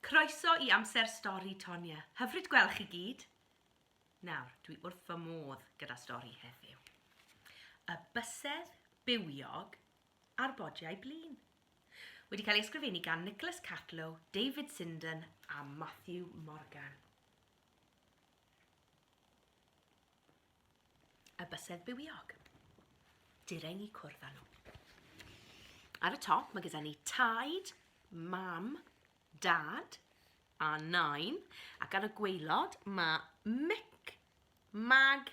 Croeso i Amser Stori Tonya. Hyfryd gweld chi gyd. Nawr, dwi wrth fy modd gyda stori heddiw. Y bysedd bywiog a'r bodiau blin. Wedi cael ei ysgrifennu gan Nicholas Catlow, David Sinden a Matthew Morgan. Y bysedd bywiog. Direng i cwrdd â nhw. Ar y top mae gyda ni taid, mam, dad a nain. Ac ar y gwaelod mae Mick, Mag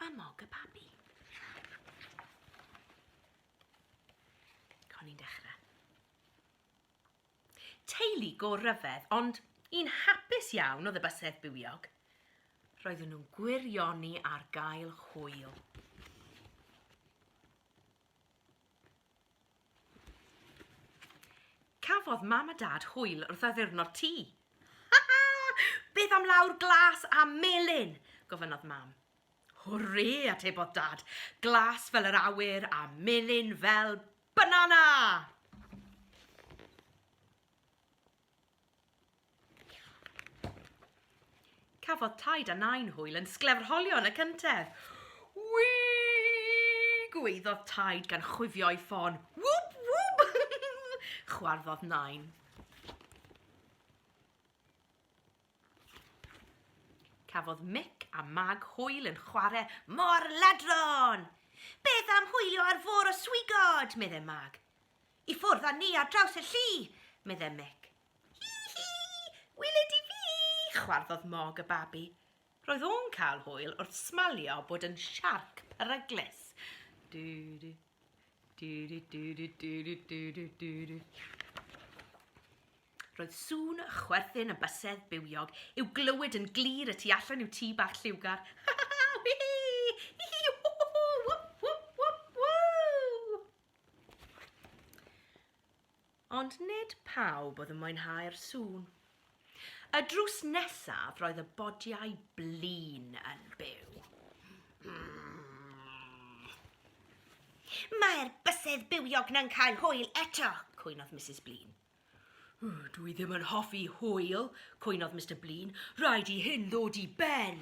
a Mog y babi. Con ni'n dechrau. Teulu go ryfedd, ond un hapus iawn oedd y bysedd bywiog. Roedden nhw'n gwirioni ar gael hwyl. Cafodd mam a dad hwyl wrth addurno'r tŷ. Ha ha! Beth am lawr glas a melyn? gofynnodd mam. Hwrê, atebodd dad. Glas fel yr awyr a melyn fel banana! Cafodd taid a nain hwyl yn sglefrholio yn y cyntedd. Wii! Gwaeddodd taid gan chwifio'i ffon. Wŵp, wŵp! Chwarddodd nain. Cafodd Mick a Mag hwyl yn chwarae môr ladron! Beth am hwylio ar fôr o swigod? meddai Mag. I ffwrdd â ni ar draws y lli! meddai Mick. Hi hi! Wele di fi! chwarddodd Mog y babi. Roedd o'n cael hwyl wrth smalio bod yn siarc peryglus. Du du du du du du du du du du du. Roedd sŵn chwerthin y bysedd bywiog i'w glywed yn glir y tu allan i'w tŷ bach lliwgar. Ha ha ha! Wî! Hi hi! Hw hw hw! Wp wp wp ww! Ond nid pawb oedd yn mwynhau'r sŵn. Y drws nesaf roedd y bodiau blin yn byw. Mae'r bysedd bywiog na'n cael hwyl eto, cwynodd Misus Blin. Dwi ddim yn hoffi hwyl, cwynodd Mister Blin. Rhaid i hyn ddod i ben.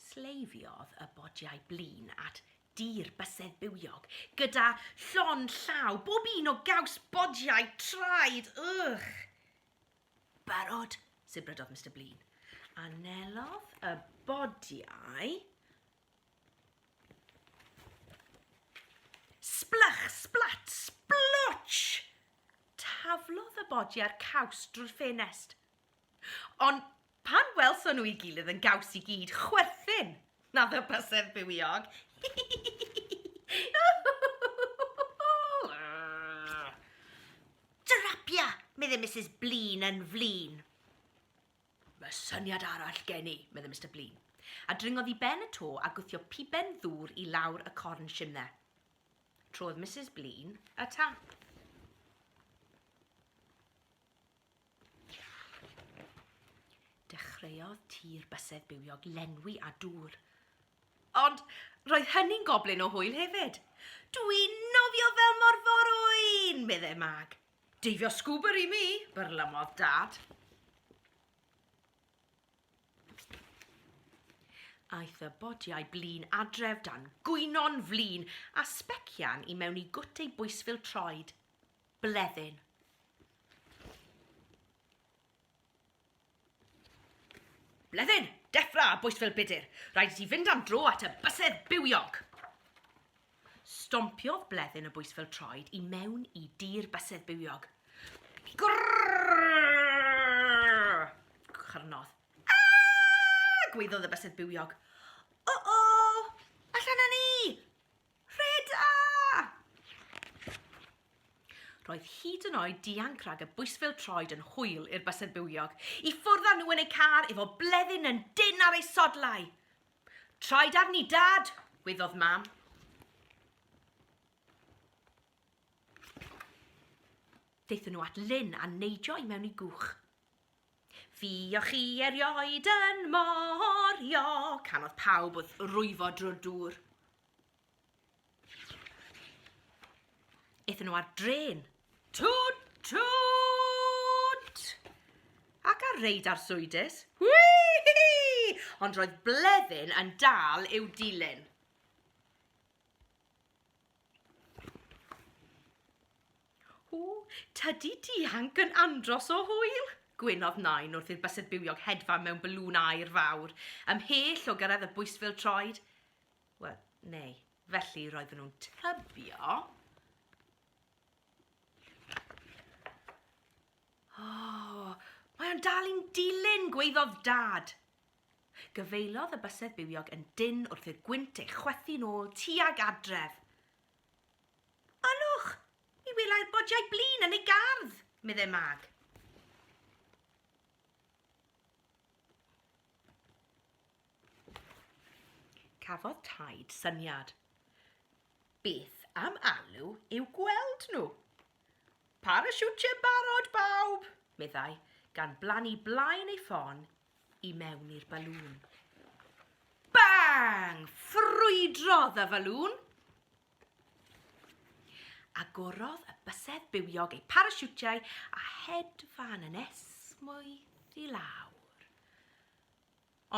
Sleifiodd y bodiau blin at dir bysedd bywiog, gyda llond llaw, bob un o gaws bodiau traed, ych! Barod, sibrydodd Mister Blin. Anelodd y bodiau Splych, splat, splwtsh! Taflodd y bodiau'r caws drwy'r ffenest. Ond pan welson nhw ei gilydd yn gaws i gyd, chwerthin na ddy bysedd bywiog. Drapia, meddai Misus Blin yn flin. Mae syniad arall gen i, meddai Mister Blin. A dringodd i ben y to a gwthio piben ddŵr i lawr y corn simdde. Trodd Misus Blin y tap. Dechreuodd tir bysedd bywiog lenwi â dŵr. Ond roedd hynny'n goblyn o hwyl hefyd. Dwi'n nofio fel morforwyn, meddai Mag. Deifio sgwbr i mi, byrlymodd Dad. Aeth y bodiau blin adref dan gwyno'n flin a sbecian i mewn i gwt ei bwysfil troed. Bleddyn. Bleddyn! Deffra, bwystfil budur! Rhaid i ti fynd am dro at y bysedd bywiog! Stompiodd Bleddyn y bwystfil troed i mewn i dir bysedd bywiog. Grrrr! Chyrnodd. Aaa! Gwaeddodd y bysedd bywiog. O-o! Allan â ni! Rheda! Roedd hyd yn oed dianc rhag y bwystfil troed yn hwyl i'r bysedd bywiog. I ffwrdd â nhw yn eu car efo bleddyn yn dynn ar ei sodlau! Traed arni, Dad! gwyddodd Mam. Daethon nhw at lyn a neidio i mewn i gwch. Fuoch chi erioed yn morio? canodd pawb wrth rwyfo drwy'r dŵr. Aethon nhw ar drên. Tŵt tŵt! Ac ar reid arswydus. Whee! Ond roedd Bleddyn yn dal i'w dilyn. O, tydi dianc yn andros o hwyl! Gwynodd Nain wrth i'r bysedd bywiog hedfan mewn balŵn aer fawr, ymhell o gyrraedd y bwystfil troed. Wel, neu, felly roedden nhw'n tybio. O, mae o'n dal i'n dilyn, gwaeddodd Dad. Gyfeilodd y bysedd bywiog yn dynn wrth i'r gwynt ei chwethu'n ôl tuag adref. Ylwch! Mi welai'r bodiau blin yn ei gardd, meddai Mag. Cafodd Taid syniad. Beth am alw i'w gweld nhw? Parasiwtiau barod, bawb! meddai, gan blannu blaen ei ffon i mewn i'r balŵn. Bang! Ffrwydrodd y falŵn! Agorodd y bysedd bywiog ei parasiwtiau a hedfan yn esmwyth i lawr.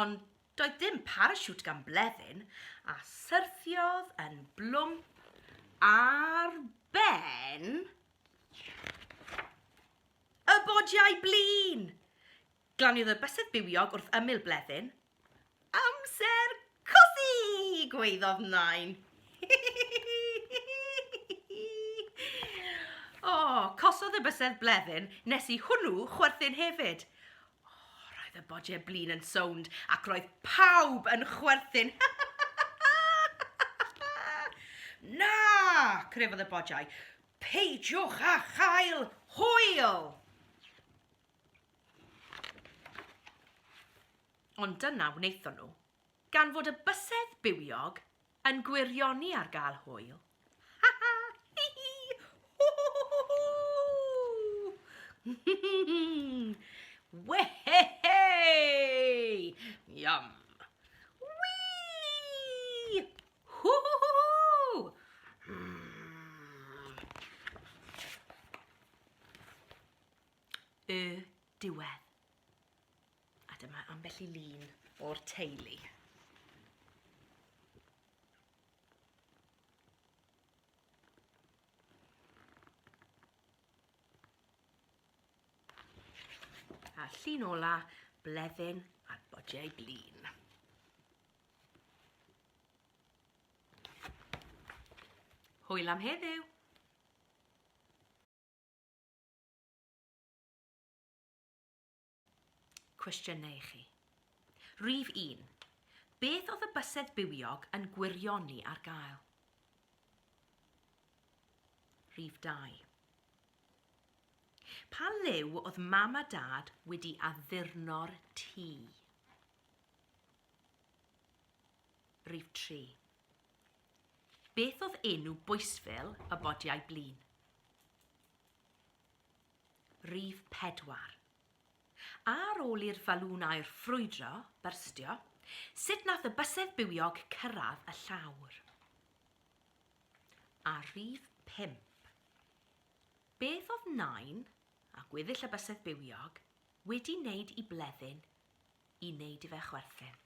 Ond doedd dim parasiwt gan Bleddyn a syrthiodd yn blwmp ar ben y bodiau blin! Glaniodd y bysedd bywiog wrth ymyl Bleddyn. Amser cosi! gwaeddodd Nain. O, cosodd y bysedd Bleddyn nes i hwnnw chwerthin hefyd. O, roedd y bodiau blin yn sownd ac roedd pawb yn chwerthin. Na! crefodd y bodiau. Peidiwch â chael hwyl! Ond dyna wnaethon nhw, gan fod y bysedd bywiog yn gwirioni ar gael hwyl. Ha ha! Hi hi! Hw hw hw hw hw! Wehey! Yum! Whee! Hw hw hw hw! Y diwedd. A dyma ambell i lun o'r teulu. A llun ola, Bleddyn a'r bodiau blin. Hwyl am heddiw! Cwestiynau i chi. Rhif 1. Beth oedd y bysedd bywiog yn gwirioni ar gael? Rhif 2. Pa liw oedd mam a dad wedi addurno'r tŷ? Rhif 3. Beth oedd enw bwysfil y bodiau blin? Rhif 4. Ar ôl i'r falŵn aer ffrwydro, byrstio, sut nath y bysedd bywiog cyrraedd y llawr? A rhif 5. Beth oedd Nain, a gweddill y bysedd bywiog, wedi wneud i Bleddyn i wneud i fe chwerthin?